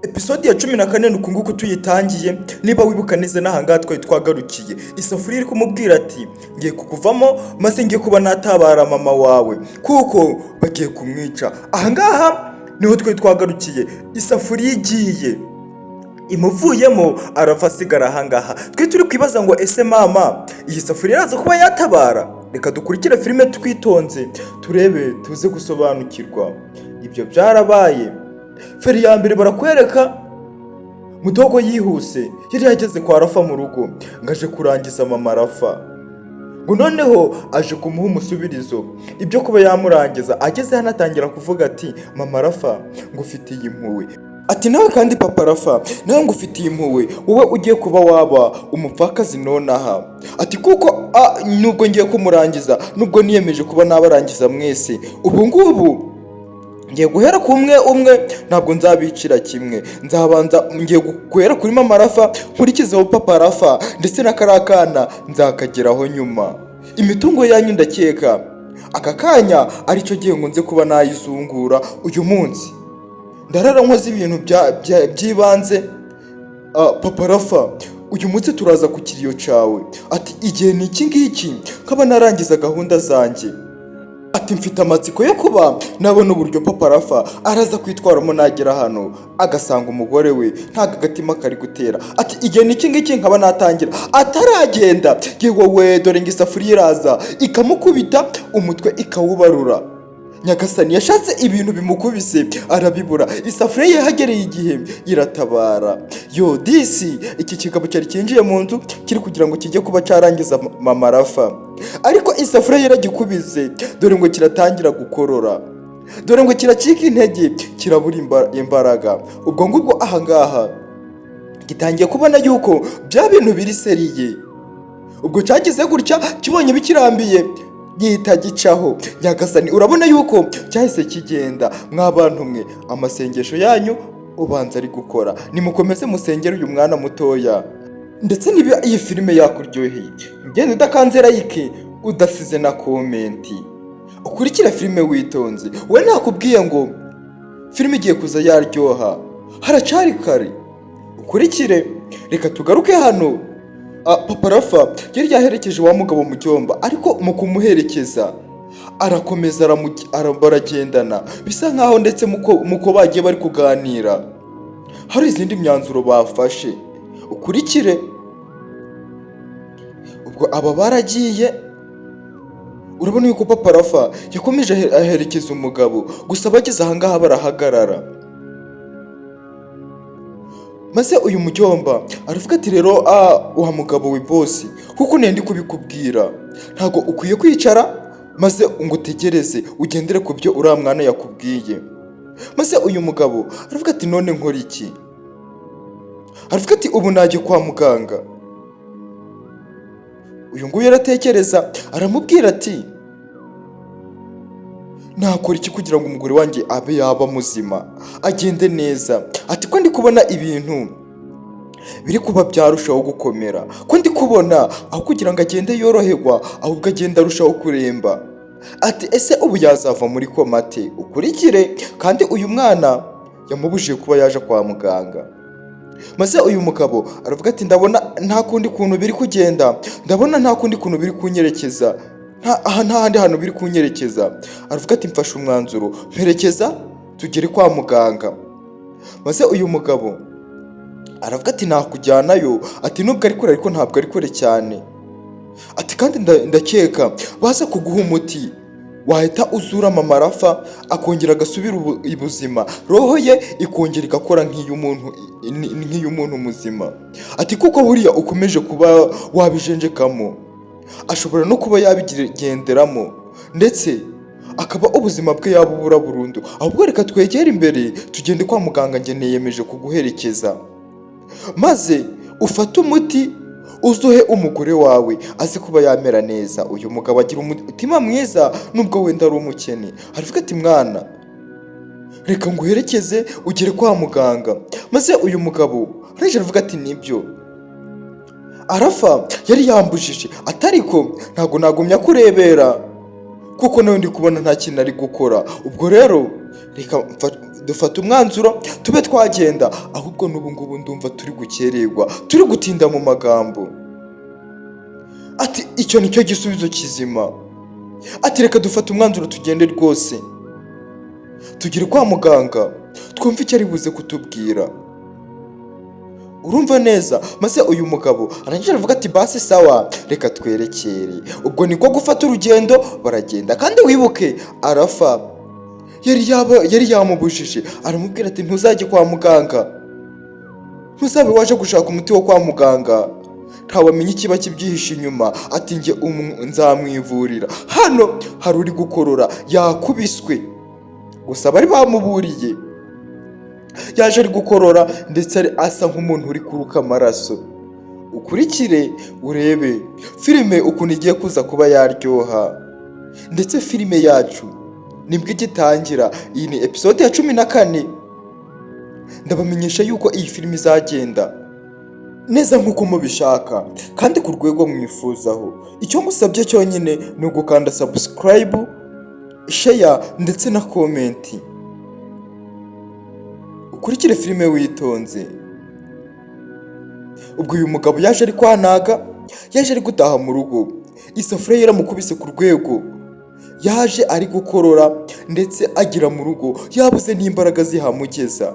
Episode ya 14 uku nguku tuyitangiye. Niba wibuka neza, n'ahangaha twari twagarukiye, isafuriya iri kumubwira ati: "Ngiye kukuvamo, maze ngiye kuba natabara mama wawe kuko bagiye kumwica." Ahangaha niho twari twagarukiye. Isafuriya igiye imuvuyemo, arava asigara ahangaha. Twe turi kwibaza ngo: "Ese mama, iyi safuriya iraza kuba yatabara?" Reka dukurikire filime twitonze, turebe, tuze gusobanukirwa. Ibyo byarabaye. Feri ya mbere barakwereka mudogo yihuse yari yageze kwa Rafa mu rugo, ngo aje kurangiza mama Rafa, ngo noneho aje kumuha umusubirizo ibyo kuba yamurangiza. Ageze hano atangira kuvuga ati: "Mama Rafa, ngufitiye impuhwe." Ati: "Nawe kandi papa Rafa, nawe ngufitiye impuhwe, wowe ugiye kuba waba umupfakazi nonaha." Ati: "Kuko nubwo ngiye kumurangiza, nubwo niyemeje kuba nabarangiza mwese, ubu ngubu ngiye guhera ku umwe umwe, ntabwo nzabicira kimwe. Nzabanza, ngiye guhera kuri mama Rafa, nkurikizeho papa Rafa, ndetse na kariya kana nzakageraho nyuma. Imitungo yanyu ndakeka aka kanya aricyo gihe ngo nze kuba nayizungura. Uyu munsi ndarara nkoze ibintu by'ibanze. Papa Rafa, uyu munsi turaza ku kiriyo cyawe." Ati: "Igihe ni iki ngiki nkaba narangiza gahunda zanjye." Ati: "Mfite amatsiko yo kuba nabona uburyo papa Rafa araza kwitwaramo nagera hano agasanga umugore we ntabwo agatima kari gutera." Ati: "Igihe ni iki ngiki nkaba natangira." Ataragenda, yewe we, dore ngo isafuriya iraza ikamukubita umutwe ikawubarura. Nyagasani, yashatse ibintu bimukubise arabibura. Isafuriya yahagereye igihe iratabara. Yo disi, iki kigabo cyari cyinjiye mu nzu kiri kugira ngo kijye kuba cyarangiza mama Rafa, ariko isafuriya yaragikubise, dore ngo kiratangira gukorora, dore ngo kiracika intege, kirabura imbaraga. Ubwo ngubwo ahangaha gitangiye kubona yuko bya bintu biri sérieux. Ubwo cyagize gutya, kibonye bikirambiye, gihita gicaho. Nyagasani, urabona yuko cyahise kigenda. Mw'abantu mwe, amasengesho yanyu ubanza ari gukora. Nimukomeze musengere uyu mwana mutoya. Ndetse niba iyi filime yakuryoheye, ugenda udakanze like, udasize na comment. Ukurikire filime witonze. We nakubwiye ngo filime igiye kuza yaryoha, haracari kare. Ukurikire. Reka tugaruke hano. Papa Rafa yari yaherekeje wa mugabo mu cyumba, ariko mu kumuherekeza arakomeza baragendana, bisa nkaho ndetse muko bagiye bari kuganira hari izindi myanzuro bafashe. Ukurikire. Ubwo aba baragiye, urabona yuko papa Rafa yakomeje aherekeza umugabo. Gusa bageze ahangaha barahagarara, maze uyu mujyomba aravuga ati: "Rero wa mugabo we, boss, kuko nenda kubikubwira, ntabwo ukwiye kwicara maze ngo utegereze, ugendere ku byo uriya mwana yakubwiye." Maze uyu mugabo aravuga ati: "None nkora iki?" Aravuga ati: "Ubu najya kwa muganga?" Uyu nguyu aratekereza, aramubwira ati: "Nakora iki kugira ngo umugore wanjye abe yaba muzima, agende neza?" Ati: "Ko ndi kubona ibintu biri kuba byarushaho gukomera, ko ndi kubona aho kugira ngo agende yoroherwa ahubwo agenda arushaho kuremba." Ati: "Ese ubu yazava muri koma ate?" Ukurikire. Kandi uyu mwana yamubujije kuba yaje kwa muganga. Maze uyu mugabo aravuga ati: "Ndabona nta kundi kuntu biri kugenda, ndabona nta kundi kuntu biri kunyerekeza, aha nta handi hantu biri kunyerekeza." Aravuga ati: "Mfashe umwanzuro, mperekeza tugere kwa muganga." Maze uyu mugabo aravuga ati: "Nakujyanayo." Ati: "Nubwo ari kure, ariko ntabwo ari kure cyane." Ati: "Kandi ndakeka baza kuguha umuti wahita uzura mama Rafa, akongera agasubira ibuzima, roho ye ikongera igakora nk'iy'umuntu muzima." Ati: "Kuko buriya ukomeje kuba wabijenjekamo, ashobora no kuba yabigenderamo, ndetse akaba ubuzima bwe yabubura burundu. Ahubwo reka twegere imbere tugende kwa muganga. Njye niyemeje kuguherekeza, maze ufate umuti uzuhe umugore wawe, azi kuba yamera neza." Uyu mugabo agira umutima mwiza nubwo wenda ari umukene. Aravuga ati: "Mwana, reka nguherekeze ugere kwa muganga." Maze uyu mugabo arangije aravuga ati: "Nibyo, Arafa yari yambujije, atariko ntabwo nagumya kurebera, kuko nawe ndi kubona nta kintu ari gukora. Ubwo rero reka Dufate umwanzuro tube twagenda. Ahubwo n'ubu ngubu ndumva turi gukererwa, turi gutinda mu magambo." Ati: "Icyo nicyo gisubizo kizima." Ati: "Reka dufate umwanzuro tugende rwose, tugere kwa muganga twumve icyo ari buze kutubwira." Urumva neza. Maze uyu mugabo arangije aravuga ati: "Basi sawa, reka twerekere." Ubwo niko gufata urugendo, baragenda. Kandi wibuke, Arafa yari yamubujije, aramubwira ati: "Ntuzajye kwa muganga, ntuzabe waje gushaka umuti wo kwa muganga, ntawamenya ikiba kibyihishe inyuma." Ati: "Njye nzamwivurira." Hano hari uri gukorora, yakubiswe, gusa bari bamuburiye. Yaje ari gukorora, ndetse ari asa nk'umuntu uri kuruka amaraso. Ukurikire urebe filime ukuntu igiye kuza kuba yaryoha. Ndetse filime yacu nibwo igitangira. Iyi ni episode ya 14. Ndabamenyesha yuko iyi filime izagenda neza nk'uko mubishaka kandi ku rwego mwifuzaho. Icyo ngusabye cyonyine ni ugukanda subscribe, share ndetse na comment. Ukurikire filime witonze. Ubwo uyu mugabo yaje ari kwanaga, yaje ari gutaha mu rugo, isafuriya yaramukubise ku rwego yaje ari gukorora, ndetse agera mu rugo yabuze n'imbaraga zihamugeza.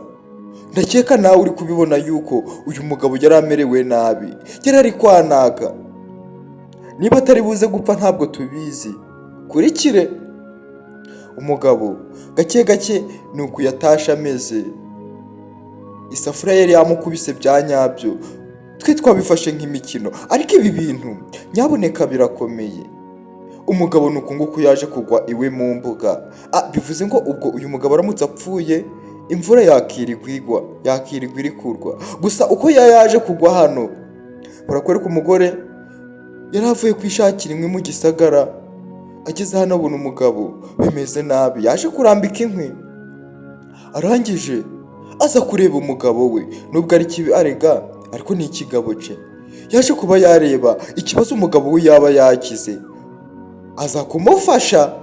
Ndakeka nawe uri kubibona yuko uyu mugabo yari amerewe nabi, yari ari kwanaga. Niba atari buze gupfa ntabwo tubizi. Kurikire umugabo gake gake, ni uku yatashe ameze. Isafuriya yari yamukubise bya nyabyo. Twe twabifashe nk'imikino, ariko ibi bintu nyaboneka birakomeye. Umugabo ni uku nguku yaje kugwa iwe mu mbuga. Bivuze ngo ubwo uyu mugabo aramutse apfuye, imvura yakirirwa igwa, yakirirwa iri kurwa. Gusa uko yaje kugwa hano, barakwereka umugore yari avuye kwishakira inkwi mu gisagara. Ageze hano abona umugabo bimeze nabi, yaje kurambika inkwi. Arangije aza kureba umugabo we, nubwo ari kibi arega, ariko ni ikigabo cye. Yaje kuba yareba ikibazo umugabo we yaba yagize, aza kumufasha.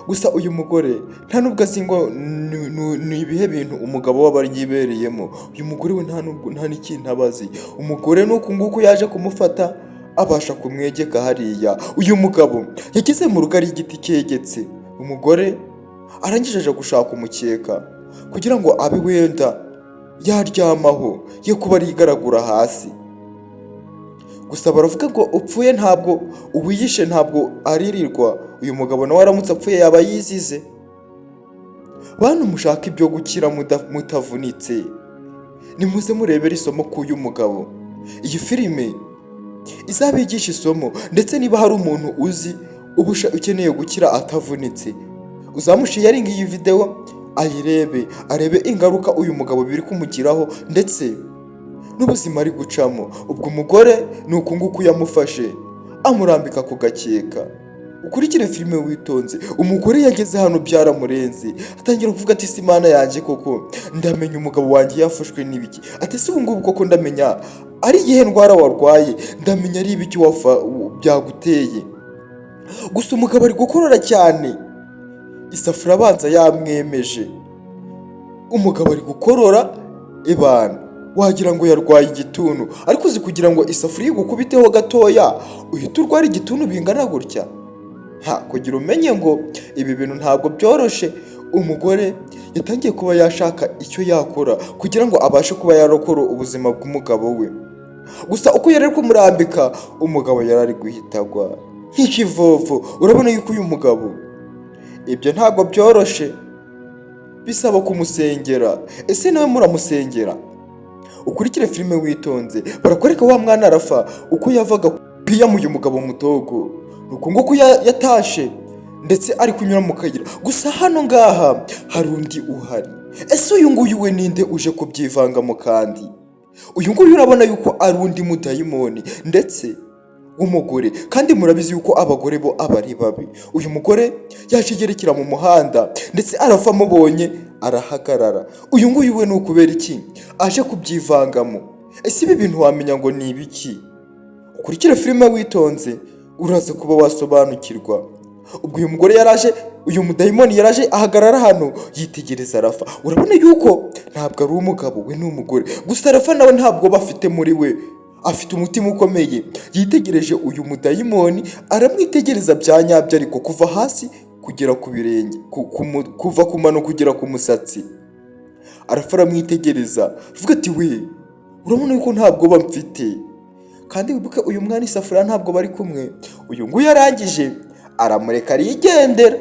Gusa uyu mugore nta nubwo azi ngo ni ibihe bintu umugabo we aba yibereyemo. Uyu mugore we nta nubwo nta n'ikintu aba azi. Umugore ni uku nguku yaje kumufata, abasha kumwegeka hariya. Uyu mugabo yageze mu rugo ari igiti cyegetse. Umugore arangije aje gushaka umukeka kugira ngo abe wenda yaryamaho, ye kuba arigaragura hasi. Gusa baravuga ngo upfuye ntabwo uwiyishe ntabwo aririrwa. Uyu mugabo nawe aramutse apfuye yaba yizize. Bantu mushaka ibyo gukira mutavunitse, nimuze murebere isomo k'uyu mugabo. Iyi filime izabigisha isomo. Ndetse niba hari umuntu uzi ubusha ukeneye gukira atavunitse, uzamusharinga iyi videwo ayirebe, arebe ingaruka uyu mugabo biri kumugiraho ndetse n'ubuzima ari gucamo. Ubwo umugore ni uku nguku yamufashe, amurambika ku gakeka. Ukurikire filime witonze. Umugore yageze hano byaramurenze, atangira kuvuga ati: "Si Imana yanjye koko, ndamenya umugabo wanjye yafashwe n'ibiki?" Ati: "Si ubu ngubu koko ndamenya ari iyihe ndwara warwaye? Ndamenya ari ibiki wafa byaguteye?" Gusa umugabo ari gukorora cyane, isafuriya abanza yamwemeje. Umugabo ari gukorora ebana, wagira ngo yarwaye igituntu. Ariko uzi kugira ngo isafuriya igukubiteho gatoya uhite urwara igituntu bingana gutya? Ha, kugira umenye ngo ibi bintu ntabwo byoroshe. Umugore yatangiye kuba yashaka icyo yakora kugira ngo abashe kuba yarokora ubuzima bw'umugabo we. Gusa uko yari ari kumurambika, umugabo yari ari guhita agwa nk'ikivovo. Urabona yuko uyu mugabo ibyo ntabwo byoroshe, bisaba kumusengera. Ese nawe muramusengera? Ukurikire filime witonze. Barakwereka wa mwana Arafa uko yavaga kwiyamuye umugabo mudogo, ni uku nguku yatashe, ndetse ari kunyura mu kayira. Gusa hano ngaha hari undi uhari. Ese uyu nguyu we ninde uje kubyivangamo? Kandi uyu nguyu urabona yuko ari undi mudayimoni, ndetse w'umugore. Kandi murabizi yuko abagore bo aba ari babi. Uyu mugore yaje yerekera mu muhanda, ndetse Arafa amubonye arahagarara. Uyu nguyu we ni ukubera iki aje kubyivangamo? Ese ibi bintu wamenya ngo ni ibiki? Ukurikire filime witonze, uraza kuba wasobanukirwa. Ubwo uyu mugore yaraje, uyu mudayimoni yaraje ahagarara hano yitegereza Rafa. Urabona yuko ntabwo ari umugabo we, ni umugore. Gusa Rafa nawe ntabwo bafite muri we, afite umutima ukomeye. Yitegereje uyu mudayimoni, aramwitegereza bya nyabyo, ariko kuva hasi kugera ku birenge, kuva ku mano kugera ku musatsi. Arafa aramwitegereza, avuga ati: "We, urabona yuko ntabwo mfite." Kandi wibuke uyu mwana isafuriya ntabwo bari kumwe. Uyu nguyu arangije aramureka arigendera.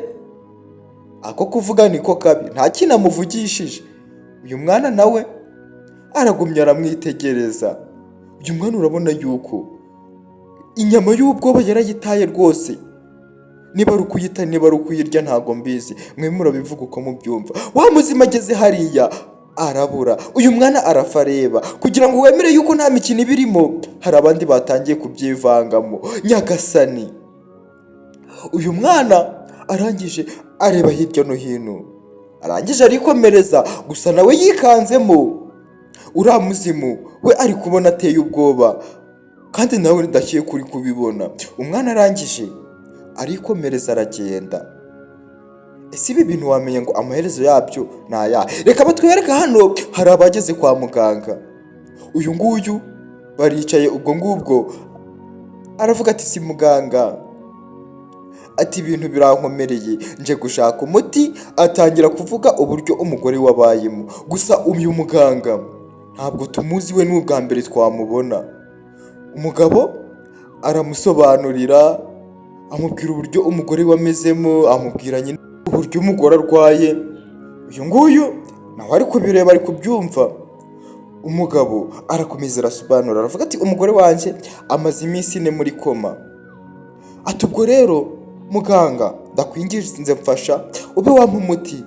Ako kuvuga niko kabi, nta kintu amuvugishije. Uyu mwana nawe aragumya aramwitegereza. Uyu mwana urabona yuko inyama y'ubwoba yarayitaye rwose. Niba ari ukuyita, niba ari ukuyirya, ntabwo mbizi, mwe murabivuga uko mubyumva. Wa muzima ageze hariya arabura. Uyu mwana arafa areba kugira ngo wemere yuko nta mikino iba irimo. Hari abandi batangiye kubyivangamo. Nyagasani! Uyu mwana arangije areba hirya no hino, arangije arikomereza. Gusa nawe yikanzemo uriya muzimu we ari kubona ateye ubwoba, kandi nawe ndakeka uri kubibona. Umwana arangije arikomereza aragenda. Ese ibi bintu wamenya ngo amaherezo yabyo ni ayahe? Reka batwereke hano hari abageze kwa muganga. Uyu nguyu baricaye. Ubwo ngubwo aravuga ati: "Si muganga," ati: "ibintu birankomereye, nje gushaka umuti." Atangira kuvuga uburyo umugore wabayemo. Gusa uyu muganga ntabwo tumuzi, we ni ubwa mbere twamubona. Umugabo aramusobanurira, amubwira uburyo umugore we amezemo, amubwira nyine uburyo umugore arwaye. Uyu nguyu nawe ari kubireba, ari kubyumva. Umugabo arakomeza arasobanura, aravuga ati: "Umugore wanjye amaze iminsi 4 muri koma." Ati: "Ubwo rero muganga, ndakwinginze mfasha ube wampa umuti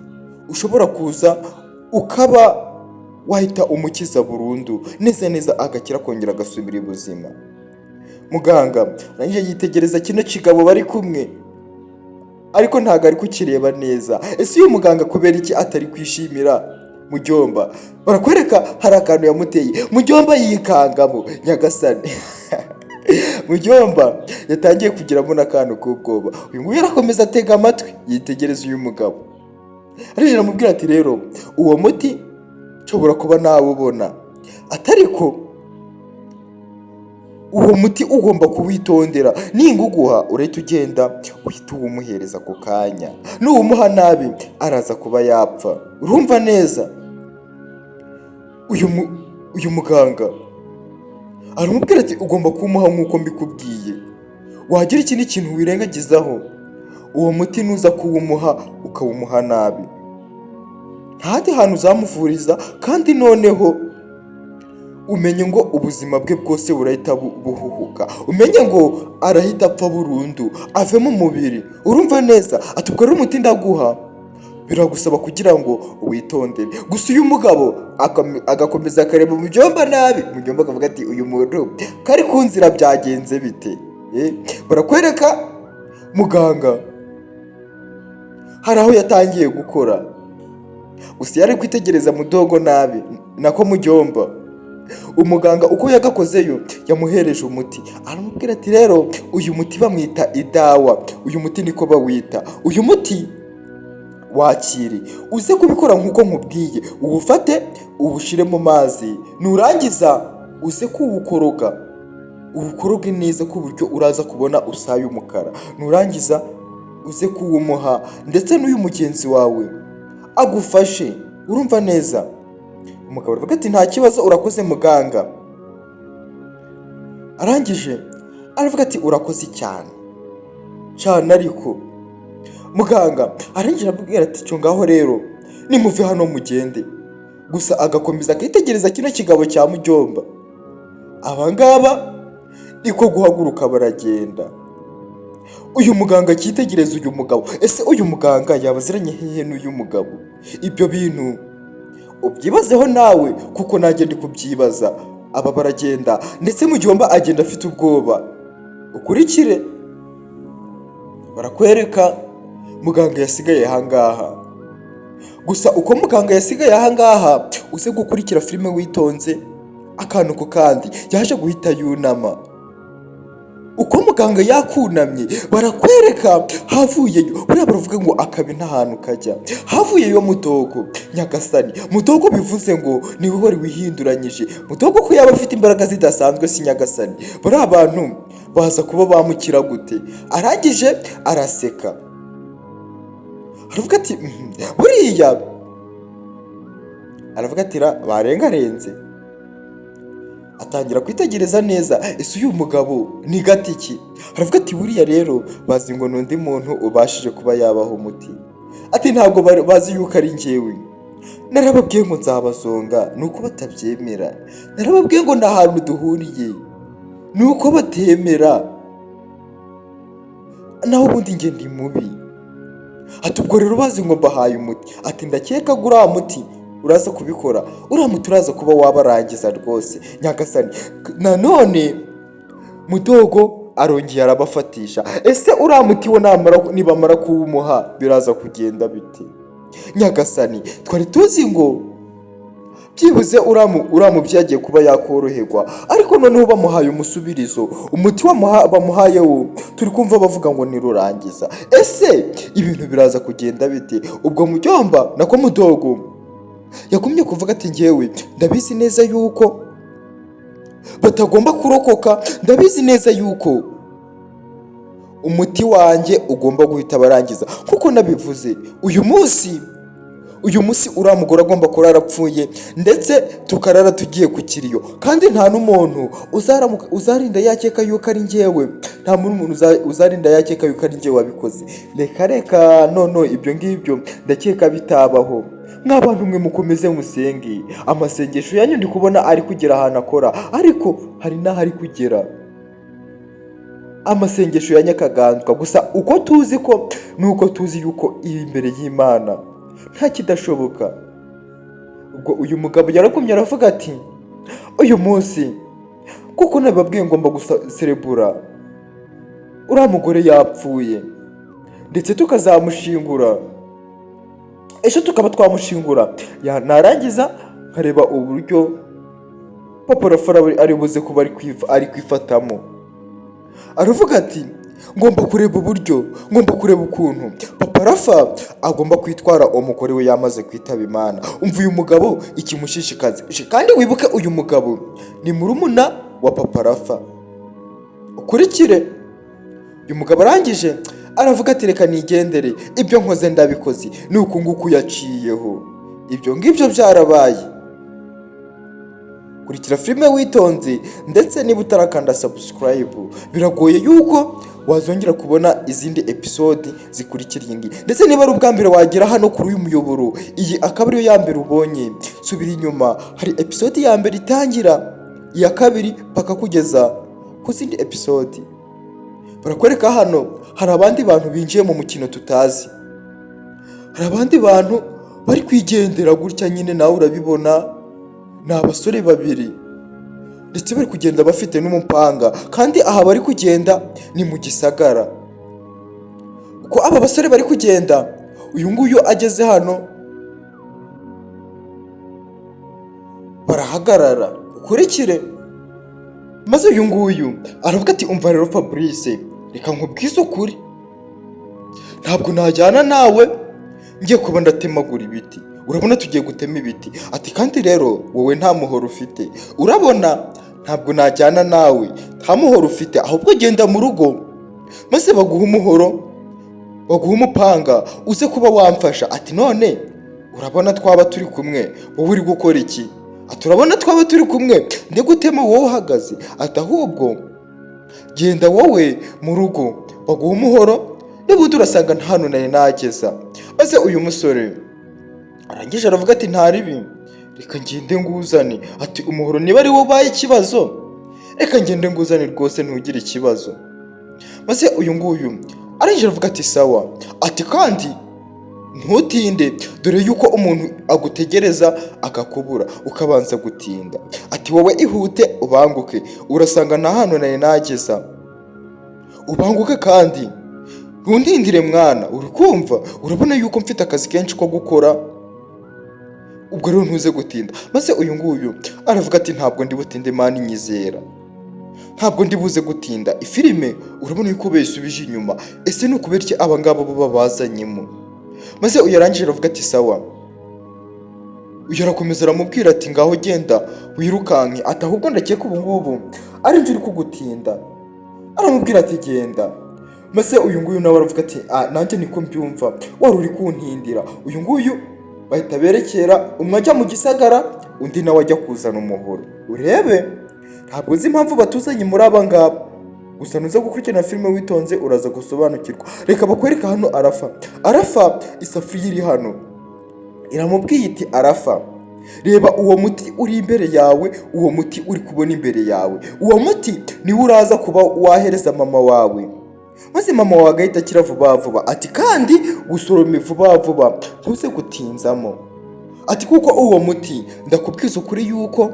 ushobora kuza ukaba wahita umukiza burundu neza neza, agakira akongera agasubira ibuzima." Muganga arangije yitegereza kino kigabo bari kumwe, ariko ntabwo ari kukireba neza. Ese uyu muganga kubera iki atari kwishimira Mujyomba? Barakwereka hari akantu yamuteye, Mujyomba yikangamo. Nyagasani! Mujyomba yatangiye kugiramo n'akantu k'ubwoba. Uyu nguyu arakomeza atega amatwi, yitegereza uyu mugabo. Arije aramubwira ati: "Rero uwo muti nshobora kuba nawubona," atariko uwo muti ugomba kuwitondera. Ninguguha urahita ugenda uhita uwumuhereza ako kanya. Nuwumuha nabi araza kuba yapfa. Urumva neza?" Uyu muganga aramubwira ati: "Ugomba kuwumuha nk'uko mbikubwiye. Wagira ikindi kintu wirengagizaho, uwo muti nuza kuwumuha ukawumuha nabi, ntahandi hantu uzamuvuriza, kandi noneho umenye ngo ubuzima bwe bwose burahita buhuhuka, umenye ngo arahita apfa burundu ave mu mubiri. Urumva neza?" Ati: "Ubwo rero umuti ndaguha biragusaba kugira ngo witondere." Gusa uyu mugabo agakomeza akareba Mujyomba nabi. Mujyomba akavuga ati: "Uyu muntu kari ku nzira byagenze bite?" Barakwereka muganga hari aho yatangiye gukora. Gusa yari kwitegereza mudogo nabi, nako Mujyomba. Umuganga uko yagakozeyo yamuhereje umuti, aramubwira ati: "Rero uyu muti bamwita idawa, uyu muti niko bawita. Uyu muti wakire, uze kubikora nk'uko nkubwiye. Uwufate uwushyire mu mazi, nurangiza uze kuwukoroga, uwukoroge neza ku buryo uraza kubona usaye umukara. Nurangiza uze kuwumuha ndetse n'uyu mugenzi wawe agufashe. Urumva neza?" Umugabo aravuga ati: "Nta kibazo, urakoze muganga." Arangije aravuga ati: "Urakoze cyane cyane." Ariko muganga arangije aramubwira ati: "Cyo ngaho rero nimuve hano mugende." Gusa agakomeza akitegereza kino kigabo cya Mujyomba. Abangaba niko guhaguruka baragenda. Uyu muganga akitegereza uyu mugabo. Ese uyu muganga yaba aziranye hehe n'uyu mugabo? Ibyo bintu ubyibazeho nawe, kuko nanjye ndi kubyibaza. Aba baragenda, ndetse Mujyomba agenda afite ubwoba. Ukurikire, barakwereka muganga yasigaye ahangaha. Gusa uko muganga yasigaye ahangaha, uze gukurikira filime witonze akantu ku kandi. Yaje guhita yunama uko muganga. muganga yakunamye. Barakwereka havuyeyo, buriya baravuga ngo akabi nta hantu kajya. Havuyeyo Mudogo. Nyagasani, Mudogo bivuze ngo niwe wari wihinduranyije. Mudogo ko yaba afite imbaraga zidasanzwe si? Nyagasani, bariya abantu baza kuba bamukira gute? Arangije araseka, aravuga ati: buriya," aravuga ati: "Ra barengarenze." Atangira kwitegereza neza, ese uyu mugabo ni gati ki? Aravuga ati: "Buriya rero bazi ngo ni undi muntu ubashije kuba yabaho umuti." Ati: "Ntabwo bazi yuko ari njyewe. Narababwiye ngo nzabazonga, ni uko batabyemera. Narababwiye ngo nta hantu duhuriye, ni uko batemera. Naho ubundi njye ndi mubi." Ati: "Ubwo rero bazi ngo mbahaye umuti." Ati: "Ndakeka ko uriya muti uraza kubikora, uriya muti uraza kuba wabarangiza rwose." Nyagasani, nanone Mudogo arongeye arabafatisha. Ese uriya muti we namara, nibamara kuwumuha biraza kugenda bite? Nyagasani, twari tuzi ngo byibuze uriya mubyeyi agiye kuba yakoroherwa, ariko noneho bamuhaye umusubirizo. Umuti bamuhaye wo turi kumva bavuga ngo nirurangiza. Ese ibintu biraza kugenda bite? Ubwo mujyomba, nako Mudogo, yagumye kuvuga ati: "Ngewe ndabizi neza yuko batagomba kurokoka. Ndabizi neza yuko umuti wanjye ugomba guhita barangiza. Kuko nabivuze, uyu munsi uriya mugore agomba kurara apfuye, ndetse tukarara tugiye ku kiriyo, kandi nta n'umuntu uzarinda yakeka yuko ari njyewe. Nta n'umuntu uzarinda yakeka yuko ari njyewe wabikoze. Reka reka, none ibyo ngibyo ndakeka bitabaho. Mw'abantu mwe, mukomeze musenge. Amasengesho yanyu ndi kubona ari kugera ahantu akora, ariko hari n'aho ari kugera amasengesho ya Nyakaganzwa gusa. Uko tuzi ko nuko tuzi yuko iri imbere y'Imana nta kidashoboka." Ubwo uyu mugabo yaragumye aravuga ati: "Uyu munsi, kuko nababwiye ngomba guserebura uriya mugore yapfuye, ndetse tukazamushingura ejo, tukaba twamushingura. Narangiza nkareba uburyo Papa Rafara ari buze kuba ari kwifatamo." Aravuga ati: "Ngomba kureba uburyo, ngomba kureba ukuntu Papa Rafa agomba kwitwara umugore we yamaze kwitaba Imana." Umva uyu mugabo ikimushishikaza. Kandi wibuke, uyu mugabo ni murumuna wa Papa Rafa. Ukurikire uyu mugabo, arangije aravuga ati: "Reka nigendere, ibyo nkoze ndabikoze." Ni uku nguku yaciyeho, ibyo ngibyo byarabaye. Kurikira filime witonze, ndetse niba utarakanda subscribe, biragoye yuko wazongera kubona izindi episode zikurikira iyi ngiyi. Ndetse niba ari ubwa mbere wagera hano kuri uyu muyoboro, iyi akaba ariyo ya mbere ubonye, subira inyuma, hari episode ya mbere itangira, iya kabiri, paka kugeza ku zindi episode. Barakwereka hano hari abandi bantu binjiye mu mukino tutazi. Hari abandi bantu bari kwigendera gutya nyine, nawe urabibona, ni abasore babiri, ndetse bari kugenda bafite n'umupanga. Kandi aha bari kugenda ni mu gisagara. Uko aba basore bari kugenda, uyu nguyu ageze hano barahagarara. Ukurikire. Maze uyu nguyu aravuga ati: "Umva rero Fabrice, reka nkubwize ukuri, ntabwo najyana nawe ngiye kuba ndatemagura ibiti. Urabona tugiye gutema ibiti." Ati: "Kandi rero wowe nta muhoro ufite. Urabona ntabwo najyana nawe nta muhoro ufite. Ahubwo genda mu rugo maze baguhe umuhoro, baguhe umupanga, uze kuba wamfasha." Ati: "None urabona twaba turi kumwe, wowe uri gukora iki?" Ati: "Urabona twaba turi kumwe ndi gutema wowe uhagaze?" Ati: "Ahubwo genda wowe mu rugo baguha umuhoro, n'ubundi urasanga nta hantu nari nageza." Maze uyu musore arangije aravuga ati: "Nta ribi, reka ngende nguzane." Ati: "Umuhoro niba ari wo ubaye ikibazo, reka ngende nguzane rwose, ntugire ikibazo." Maze uyu nguyu arangije aravuga ati: "Sawa." Ati: "Kandi ntutinde, dore yuko umuntu agutegereza akakubura ukabanza gutinda." Ati: "Wowe ihute ubanguke, urasanga nta hantu nari nageza. Ubanguke kandi ntundindire mwana, uri kumva? Urabona yuko mfite akazi kenshi ko gukora, ubwo rero ntuze gutinda." Maze uyu nguyu aravuga ati: "Ntabwo ndi butinde, man, nyizera." Ntabwo ndi buze gutinda. Ifilime urabona yuko bayisubije inyuma. Ese ni ukubera iki aba ngaba bo babazanyemo? Maze uyu arangije aravuga ati: "Sawa." Uyu arakomeza aramubwira ati: "Ngaho genda wirukanke." Ati: "Ahubwo ndakeka ubu ngubu ari njye uri kugutinda." Aramubwira ati: "Genda." Maze uyu nguyu nawe aravuga ati: "Ah, nanjye niko mbyumva, wari uri kuntindira." Uyu nguyu bahita berekera, umwe ajya mu gisagara, undi nawe ajya kuzana umuhoro. Urebe, ntabwo nzi impamvu batuzanye muri aba ngaba, gusa nuza gukurikirana filime witonze uraza gusobanukirwa. Reka bakwereke hano Arafa. Arafa, isafuriya iri hano iramubwiye iti: "Arafa, reba uwo muti uri imbere yawe, uwo muti uri kubona imbere yawe, uwo muti niwo uraza kuba wahereza mama wawe, maze mama wawe agahita akira vuba vuba." Ati: "Kandi usorome vuba vuba, ntuze gutinzamo." Ati: "Kuko uwo muti ndakubwiza ukuri yuko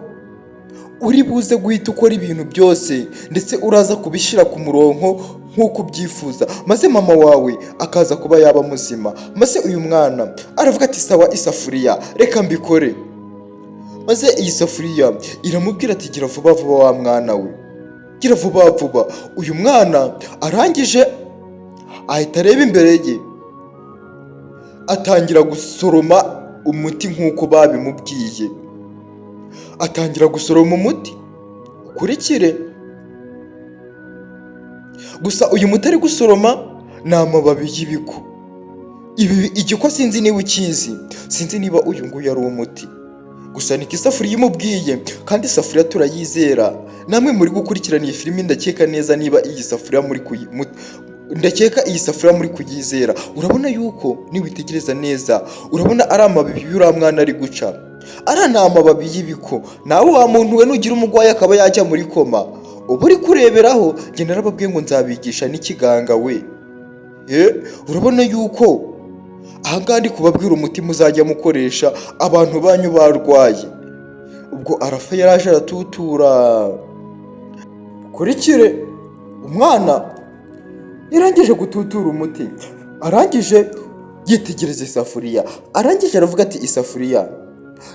uri buze guhita ukora ibintu byose, ndetse uraza kubishyira ku murongo nk'uko ubyifuza, maze mama wawe akaza kuba yaba muzima." Maze uyu mwana aravuga ati: "Sawa isafuriya, reka mbikore." Maze iyi safuriya iramubwira ati: "Gira vuba vuba wa mwana we, gira vuba vuba." Uyu mwana arangije ahita areba imbere ye, atangira gusoroma umuti nk'uko babimubwiye. Atangira gusoroma umuti, ukurikire. Gusa uyu muti ari gusoroma ni amababi y'ibiko. Ibi igiko sinzi niba ukizi, sinzi niba uyu nguyu ari umuti, gusa niko isafuriya imubwiye, kandi isafuriya turayizera. Namwe muri gukurikirana iyi filimi, ndakeka neza niba iyi safuriya muri kuyi ndakeka iyi safuriya muri kuyizera. Urabona yuko niwitegereza neza, urabona ari amababi y'uriya mwana ari guca, ariya ni amababi y'ibiko. Nawe wa muntu we, nugira umurwayi akaba yajya muri koma, uba uri kureberaho. Njye narababwiye ngo nzabigisha n'ikiganga we. Urabona yuko ahangaha ndi kubabwira umuti muzajya mukoresha abantu banyu barwaye. Ubwo Arafa yaraje aratutura. Kurikire, umwana yarangije gututura umuti, arangije yitegereza isafuriya, arangije aravuga ati: "Isafuriya,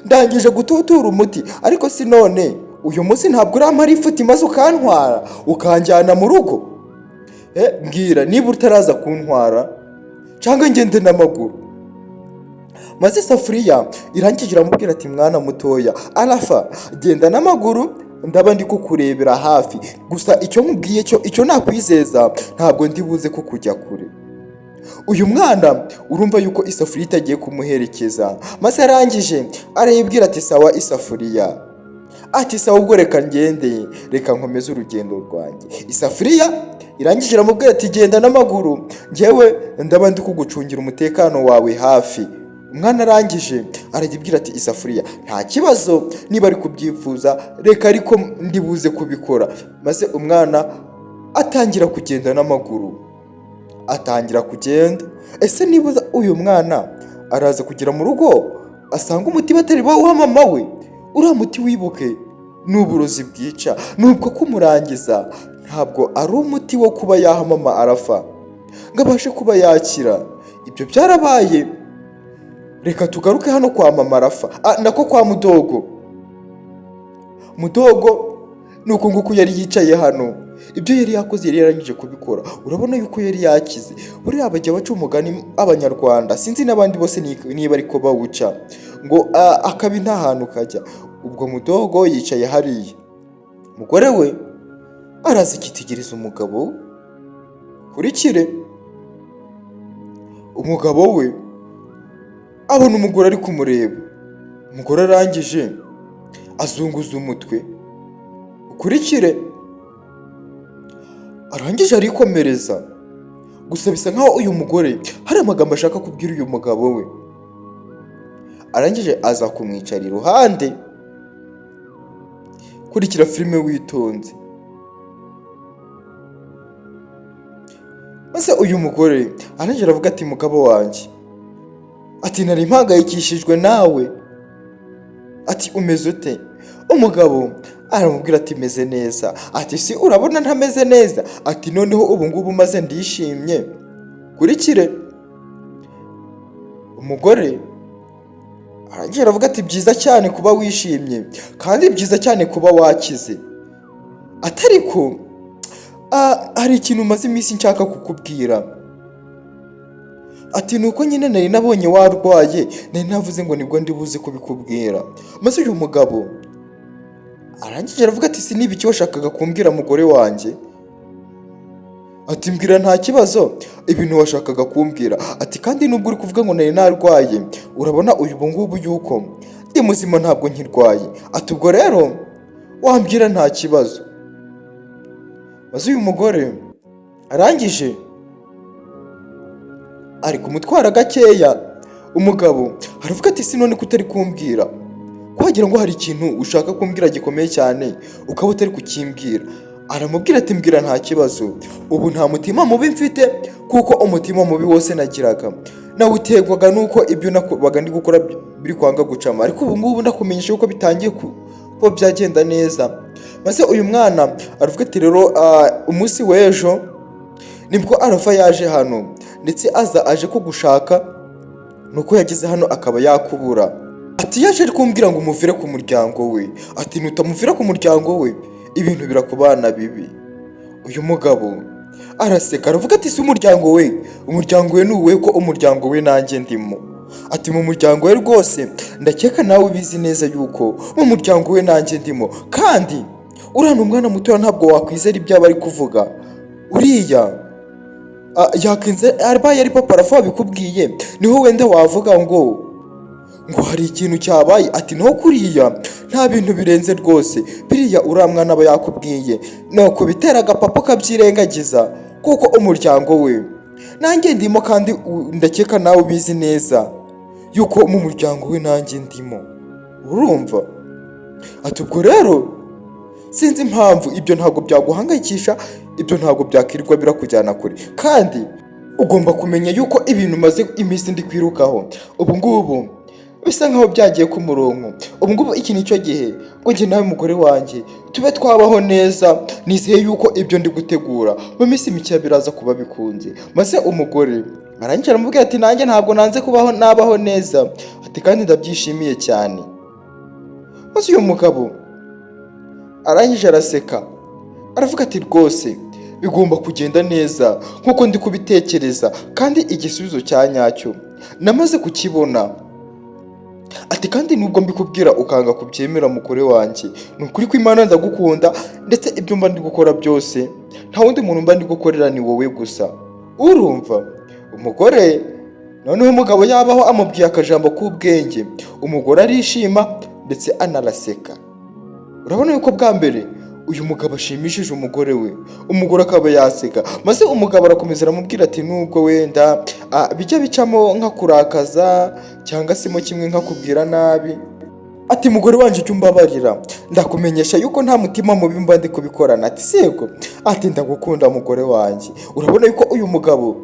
ndangije gututura umuti, ariko si none uyu munsi ntabwo urampara ifuti maze ukantwara ukanjyana mu rugo? Mbwira niba utaraza kuntwara cyangwa ngende n'amaguru." Maze isafuriya irangije iramubwira ati: "Mwana mutoya Arafa, genda n'amaguru, ndaba ndi kukurebera hafi. Gusa icyo nkubwiye cyo, icyo nakwizeza, ntabwo ndi buze ko kujya kure." Uyu mwana urumva yuko isafuriya itagiye kumuherekeza. Maze arangije arayibwira ati: "Sawa isafuriya." Ati: "Sawa ubwo, reka ngende, reka nkomeze urugendo rwanjye." Isafuriya irangije iramubwira ati: "Genda n'amaguru, njyewe ndaba ndi kugucungira umutekano wawe hafi." Umwana arangije arayibwira ati: "Isafuriya, nta kibazo, niba ari kubyifuza reka ariko ndibuze kubikora." Maze umwana atangira kugenda n'amaguru, atangira kugenda. Ese niba uyu mwana araza kugera mu rugo asanga umuti batari bawuha mama we? Uriya muti wibuke ni uburozi bwica, nubwo kumurangiza. Ntabwo ari umuti wo kuba yaha mama Arafa ngo abashe kuba yakira. Ibyo byarabaye. Reka tugaruke hano kwa mama Arafa, nako kwa Mudogo. Mudogo ni uku nguku yari yicaye hano. Ibyo yari yakoze yari yarangije kubikora. Urabona yuko yari yakize. Buriya bajya baca umugani abanyarwanda, sinzi n'abandi bose niba ariko bawuca, ngo akabi nta hantu kajya. Ubwo Mudogo yicaye hariya, umugore we araza akitegereza umugabo we. Kurikire, umugabo we abona umugore ari kumureba. Umugore arangije azunguza umutwe. Ukurikire, arangije arikomereza. Gusa bisa nkaho uyu mugore hari amagambo ashaka kubwira uyu mugabo we. Arangije aza kumwicara iruhande. Kurikira filime witonze. Maze uyu mugore arangije aravuga ati: "Mugabo wanjye," ati, "nari mpangayikishijwe nawe." Ati: "Umeze ute?" Umugabo aramubwira ati: "Meze neza." Ati: "Si urabona ntameze neza?" Ati: "Noneho ubu ngubu maze ndishimye." Kurikire, umugore arangije aravuga ati: "Byiza cyane kuba wishimye, kandi byiza cyane kuba wakize." Atariko hari ikintu maze iminsi nshaka kukubwira. Ati nuko nyine nari nabonye warwaye, nari navuze ngo nibwo ndi buze kubikubwira. Maze uyu mugabo arangije aravuga ati: "Si niba icyo washakaga kumbwira, mugore wanjye?" Ati: "Mbwira, nta kibazo, ibintu washakaga kumbwira." Ati: "Kandi nubwo uri kuvuga ngo nari narwaye, urabona uyu ubu ngubu yuko ndi muzima, ntabwo nkirwaye." Ati: "Ubwo rero wambwira, nta kibazo." Maze uyu mugore arangije ari kumutwara gakeya. Umugabo aravuga ati: "Si none ko utari kumbwira, ko wagira ngo hari ikintu ushaka kumbwira gikomeye cyane, ukaba utari kukimbwira?" Aramubwira ati: "Mbwira, nta kibazo. Ubu nta mutima mubi mfite, kuko umutima mubi wose nagiraga nawuterwaga nuko ibyo nabaga ndi gukora biri kwanga gucamo, ariko ubu ngubu ndakumenyesha ko bitangiye kuba byagenda neza." Maze uyu mwana aravuga ati: "Rero umunsi w'ejo nibwo Arava yaje hano, ndetse aza aje kugushaka, nuko yageze hano akaba yakubura." Ati: "Yaje ari kumbwira ngo umuvire ku muryango we." Ati: "Nutamuvira ku muryango we, ibintu birakubana bibi." Uyu mugabo araseka, aravuga ati: "Si umuryango we, umuryango we ni uwe, ko umuryango we nanjye ndimo?" Ati: "Mu muryango we rwose ndakeka nawe ubizi neza yuko mu muryango we nanjye ndimo. Kandi uriya ni umwana mutoya, ntabwo wakwizera ibyo aba ari kuvuga. Uriya yakinze abaye ari papa Arafa wabikubwiye, niho wenda wavuga ngo hari ikintu cyabaye." Ati: "Naho kuriya nta bintu birenze rwose, biriya uriya mwana aba yakubwiye nuko bitera agapapa ukabyirengagiza, kuko umuryango we nanjye ndimo, kandi ndakeka nawe ubizi neza yuko mu muryango we nanjye ndimo, urumva?" Ati: "Ubwo rero sinzi impamvu ibyo ntabwo byaguhangayikisha, ibyo ntabwo byakwirirwa birakujyana kure. Kandi ugomba kumenya yuko ibintu maze iminsi ndi kwirukaho, ubu ngubu bisa nkaho byagiye ku murongo. Ubu ngubu iki ni cyo gihe ngo njye nawe, mugore wanjye, tube twabaho neza. Nizeye yuko ibyo ndi gutegura mu minsi mike biraza kuba bikunze." Maze umugore arangije aramubwira ati: "Nanjye ntabwo nanze kubaho, nabaho neza." Ati: "Kandi ndabyishimiye cyane." Maze uyu mugabo arangije araseka, aravuga ati: "Rwose bigomba kugenda neza nk'uko ndi kubitekereza, kandi igisubizo cya nyacyo namaze kukibona." Ati: "Kandi nubwo mbikubwira ukanga kubyemera, mugore wanjye, ni ukuri ko Imana ndagukunda, ndetse ibyo mba ndi gukora byose nta wundi muntu mba ndi gukorera, ni wowe gusa, urumva?" Umugore noneho, umugabo yabaho amubwiye akajambo k'ubwenge, umugore arishima ndetse anaraseka. Urabona yuko bwa mbere uyu mugabo ashimishije umugore we, umugore akaba yaseka. Maze umugabo arakomeza aramubwira ati: "Nubwo wenda bijya bicamo nkakurakaza cyangwa se mo kimwe nkakubwira nabi," ati, "mugore wanjye, ujye umbabarira. Ndakumenyesha yuko nta mutima mubi mba ndi kubikorana." Ati: "Sego." Ati: "Ndagukunda, mugore wanjye." Urabona yuko uyu mugabo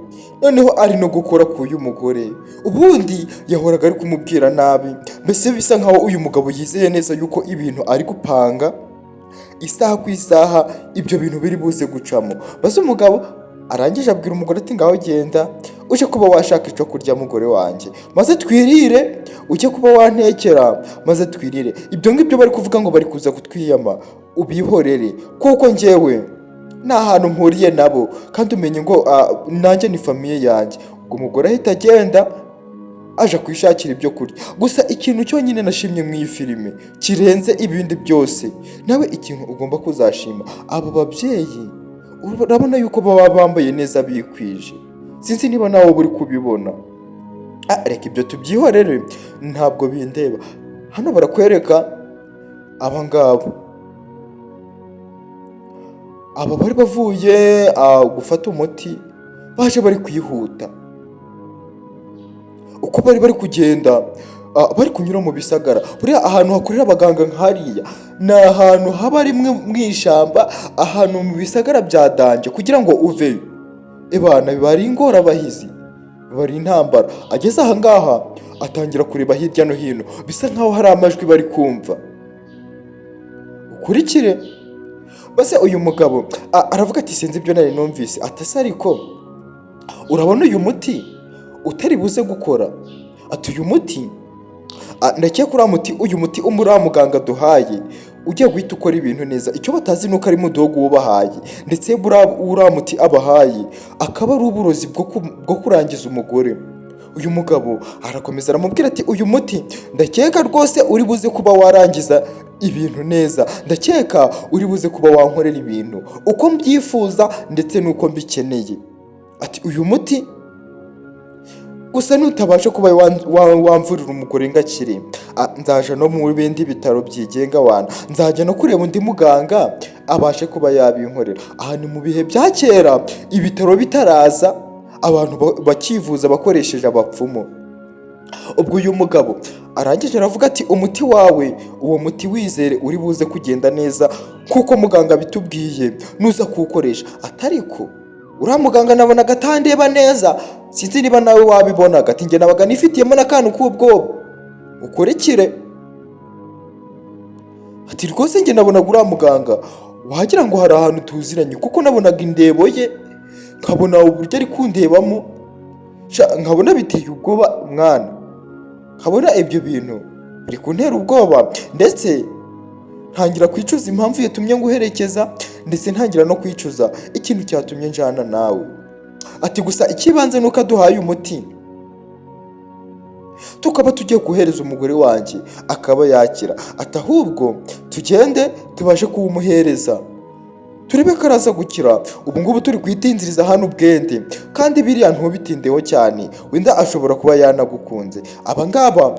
noneho ari no gukora ku uyu mugore, ubundi yahoraga ari kumubwira nabi. Mbese bisa nkaho uyu mugabo yizeye neza yuko ibintu ari gupanga isaha ku isaha, ibyo bintu biri buze gucamo. Maze umugabo arangije abwira umugore ati: "Ngaho genda uje kuba washaka icyo kurya, mugore wanjye, maze twirire. Ujye kuba wantekera maze twirire. Ibyo ngibyo bari kuvuga ngo bari kuza kutwiyama, ubihorere, kuko njyewe nta hantu mpuriye nabo, kandi umenye ngo nanjye ni famille yanjye." Ubwo umugore ahita agenda aje kwishakira ibyo kurya. Gusa ikintu cyonyine nashimye mu iyi filime kirenze ibindi byose, nawe ikintu ugomba kuzashima, abo babyeyi urabona yuko baba bambaye neza, bikwije. Sinzi niba nawe uba uri kubibona. Reka ibyo tubyihorere, ntabwo bindeba. Hano barakwereka aba ngabo, aba bari bavuye gufata umuti, baje bari kwihuta. Uko bari bari kugenda, bari kunyura mu bisagara. Buriya ahantu hakorera abaganga nk'hariya ni ahantu haba ari mu ishyamba, ahantu mu bisagara bya danger. Kugira ngo uveyo, ebana, biba ari ingorabahizi, biba ari intambara. Ageze aha ngaha atangira kureba hirya no hino, bisa nkaho hari amajwi bari kumva. Ukurikire. Maze uyu mugabo aravuga ati: "Sinzi ibyo nari numvise." Atase: "Ariko urabona uyu muti utari buze gukora?" Ati: "Uyu muti, ndakeka uriya muti, uyu muti uriya muganga duhaye." Ugiye guhita ukora ibintu neza. Icyo batazi nuko ari mudogo wubahaye, ndetse buriya muti abahaye akaba ari uburozi bwo kurangiza umugore. Uyu mugabo arakomeza aramubwira ati: "Uyu muti ndakeka rwose uri buze kuba warangiza ibintu neza, ndakeka uri buze kuba wankorera ibintu uko mbyifuza ndetse n'uko mbikeneye." Ati: "Uyu muti gusa nutabasha kuba wamvurira umugore ngakire, nzaja no mu bindi bitaro byigenga wana, nzajya no kureba undi muganga abashe kuba yabinkorera." Aha ni mu bihe bya kera, ibitaro bitaraza, abantu bakivuza bakoresheje abapfumu. Ubwo uyu mugabo arangije aravuga ati: "Umuti wawe, uwo muti wizere uri buze kugenda neza kuko muganga bitubwiye nuza kuwukoresha." Atariko uriya muganga nabonaga atandeba neza, sinzi niba nawe wabibonaga. Ati: "Njye nabaga nifitiyemo n'akantu k'ubwoba." Ukurikire. Ati: "Rwose njye nabonaga uriya muganga wagira ngo hari ahantu tuziranye, kuko nabonaga indebo ye, nkabona uburyo ari kundebamo, nkabona biteye ubwoba mwana, nkabona ibyo bintu biri kuntera ubwoba, ndetse ntangira kwicuza impamvu yatumye nguherekeza, ndetse ntangira no kwicuza ikintu cyatumye njyana nawe." Ati: "Gusa ikibanze ni uko aduhaye umuti, tukaba tugiye guhereza umugore wanjye akaba yakira." Ati: "Ahubwo tugende tubashe kuwumuhereza, turebe ko araza gukira. Ubu ngubu turi kwitinziriza hano ubwende, kandi biriya ntubitindeho cyane, wenda ashobora kuba yanagukunze." Aba ngaba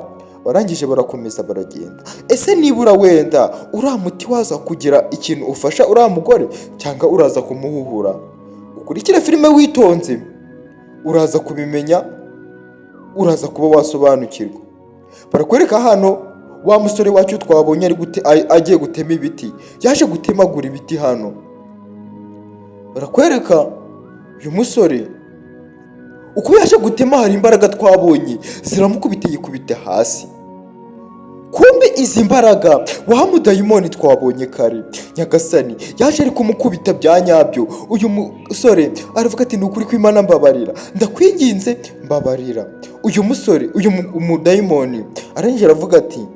barangije barakomeza baragenda. Ese nibura wenda uriya muti waza kugira ikintu ufasha uriya mugore, cyangwa uraza kumuhuhura? Ukurikire filime witonze, uraza kubimenya, uraza kuba wasobanukirwa. Barakwereka hano wa musore wacu twabonye ari agiye gutema ibiti, yaje gutemagura ibiti. Hano barakwereka uyu musore uko yaje gutema, hari imbaraga twabonye ziramukubita, yikubita hasi. Kumbe izi mbaraga wa mudayimoni twabonye kare, nyagasani, yaje ari kumukubita bya nyabyo. Uyu musore aravuga ati: "Ni ukuri kw'Imana, mbabarira, ndakwinginze, mbabarira." Uyu musore, uyu mudayimoni arangije aravuga ati: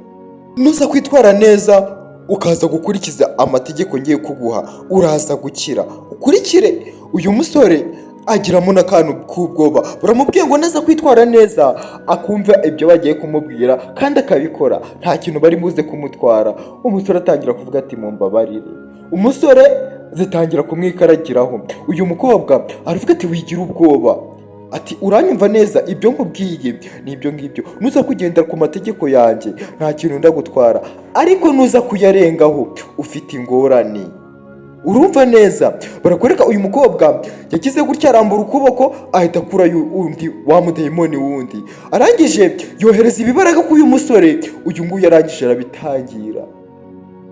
"Nuza kwitwara neza, ukaza gukurikiza amategeko ngiye kuguha, uraza gukira." Ukurikire, uyu musore agiramo n'akantu k'ubwoba. Baramubwiye ngo naza kwitwara neza, akumva ibyo bagiye kumubwira kandi akabikora, nta kintu bari buze kumutwara. Umusore atangira kuvuga ati: "Mumbabarire." Umusore zitangira kumwikaragiraho. Uyu mukobwa aravuga ati: "Wigira ubwoba." Ati: "Uranyumva neza, ibyo nkubwiye ni ibyo ngibyo. Nuza kugendera ku mategeko yanjye, nta kintu ndagutwara, ariko nuza kuyarengaho ufite ingorane." Urumva neza, barakwereka uyu mukobwa yagize gutya, arambura ukuboko, ahita akurayo undi wa mudayimoni wundi. Arangije yohereza ibibaraga k'uyu musore. Uyu nguyu arangije arabitangira.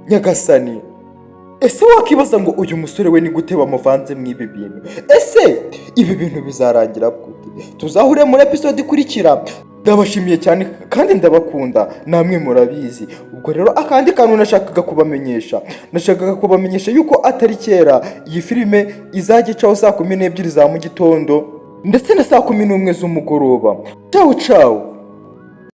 Nyagasani, ese wakibaza ngo uyu musore we ni gute bamuvanze mu ibi bintu? Ese ibi bintu bizarangira gute? Tuzahure muri episode ikurikira. Ndabashimiye cyane kandi ndabakunda, namwe murabizi. Ubwo rero akandi kantu nashakaga kubamenyesha yuko atari kera iyi filime izajya icaho saa 12 za mu gitondo ndetse na saa 11 z'umugoroba. Cawu cawu.